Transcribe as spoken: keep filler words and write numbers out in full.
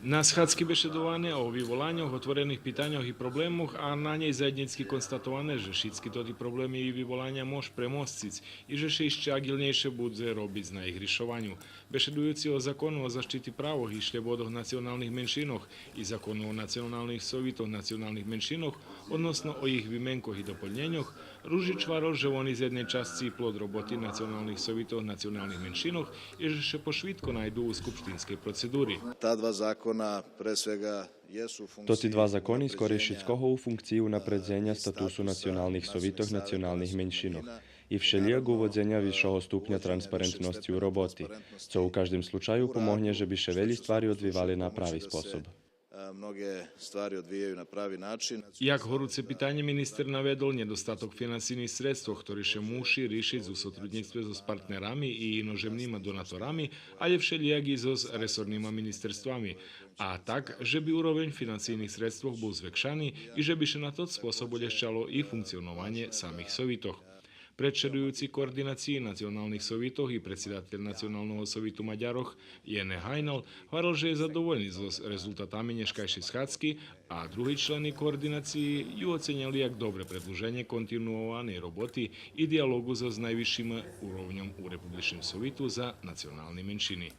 На схадзки бешедоване о виволаньох, отворених питаньох и проблемох, а на нєй заєднїцки констатоване же шицки тоти проблеми и виволаня мож премосциц и же ше ище аґилнєйше будзе робиц на їх ришованю. Бешедуюци о Закону о защити правох и шлєбодох националних меншинох и Закону о националних совитох националних меншинох, односно о їх вименкох и дополнєньох, Ружич гварел же вони з єдней часци плод роботи националних совитох националних меншинох и же ше пошвидко найду у скупштинскей процедури. Та два закона, пре свега, єсу у функциї... Тоти два закони скорей шицкого у функциї унапредзеня статусу националних совитох националних меншинох и вшелїяк уводзеня висшого ступня транспарентносци у роботи, цо у каждим случаю помогнє же би ше велї ствари одвивали на прави способ. Е, многе ствари одвияю на прави начин. Як горуце питанє министер наведол нєдостаток финансийних средствох, хтори ше муши ришиц у сотруднїцтве зоз партнерами и иножемнима донаторами, алє вшелїяк и зоз ресорнима министерствами, а так же би уровень финансийних средствох бул звекшани и же би ше на тот способ олєгчало и функционованє самих совитох. Предшедуюци Координациї националних совитох и предсидатель Националного совиту Мадярох Єне Гайнал гварел же є задовольни зоз резултатами нєшкайшей схадзки, а други члени Координациї ю оценєли як добре предлуженє континуованей роботи и диялоґу зоз найвисшим уровньом у Републичним совиту за национални меншини.